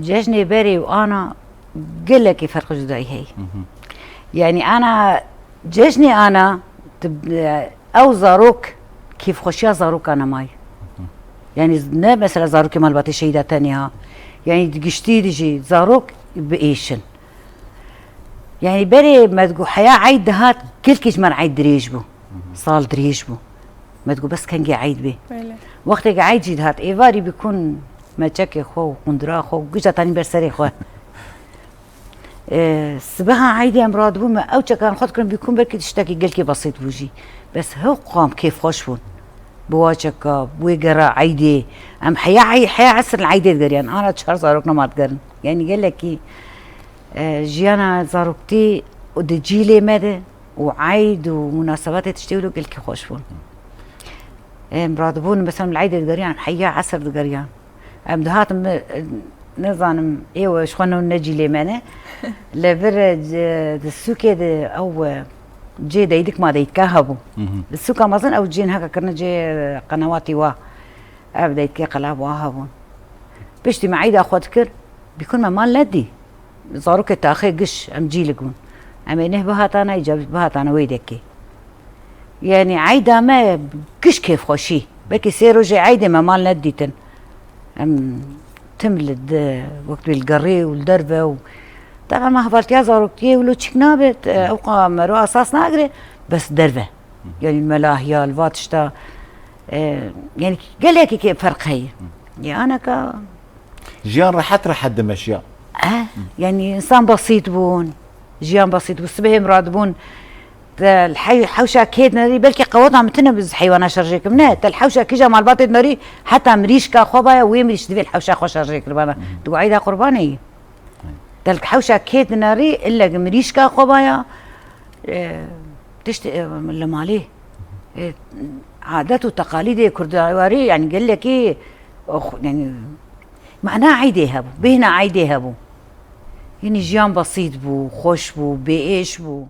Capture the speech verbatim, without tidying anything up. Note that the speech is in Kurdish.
Cejnê berê û ana gelekî ferq û cudayî heye. Yanî ana, cejnê ana, tu, ew zarok kêfxweşiya zarokan e mayî. Yanî ne mesela zarokê malbatê şehîda tenê ha. Yanî di giştî de jî zarok bi êş in. Yanî berê me digot heya eyd dihat, gelkî ji me re eyd dirêj bû. Sal dirêj bû. Me digot bes kengê eyd bê. Belê. Wextê ke eyd jî dihat, êvarî bikûn meçekê xwe û qundira xwe û gija tanî ber serê xwe. E, sibeha eydê em radibûn, me ew çekan xwe dikirin bikûn, belkî tiştekî gelkî besît bû jî. Bes hewqam kêfxweş bûn. Bi wa çeka, bi wê gera eydê. Em heya ey-, heya esir li eydê digeriyan. Ana çar zarok nema digerin. Yanî gelekî, e, jiyana zaroktî û di cîlê me de û eyd û munasebatê tiştê wilo gelkî xweş bûn. Em radibûn, mesela li eydê digeriyan, heya esir digeriyan. Em dihatin, me, nizanim, ê we ji xwe ne, ne cîlê me ne. Li vir, e, di sûkê de ew, e, cê deydik ma deydika hebû. Li sûka mezin ew ciyên heke kirine cê, e, qenewatî wa. Ev deydikê qelab wa hebûn. Piştî me eyda xwe dikir, bîkûn me mal nedî. Zarokê taxê giş, em cîlik bûn. Em ê neh bihatana, îca bihatana wê dekê. Yanî eyda me giş kêfxweşî. Belkî sê rojê eydê me mal nedîtin. Em tim li di, wek li gerê û li derve û. Taban me hevaltiya zaroktiyê wilo çîk nabe, e, ewqa mero esas nagire, bes derve. Yanî melahiya, li va tişta, e, yanî gelekî kê ferq heye. Ya aneka Jiyan rehet rehet dimeşiya. Eh, yanî însan besît bûn. Jiyan besît bû. Sibehê em radibûn, te li hew-, hewşa kê dinerî, belkî qeweta min tune bi heywana şerjê kim. Ne, te li hewşa kîja malbatê dinerî, heta mirîşka xwe baya, wê mirîş divê li hewşa xwe şerjê kiribana. Tu eyda qurbanê yî. Te li hewşa kê dinerî, ille ki mirîşka xwe baya, e, tişt, e, li malê. E, adet û teqalîdê kurdawarî, yanî gelekî, ox-, yanî mana eydê hebû, bêhna eydê hebû. Yanî jiyan besît bû, xweş bû, bêêş bû.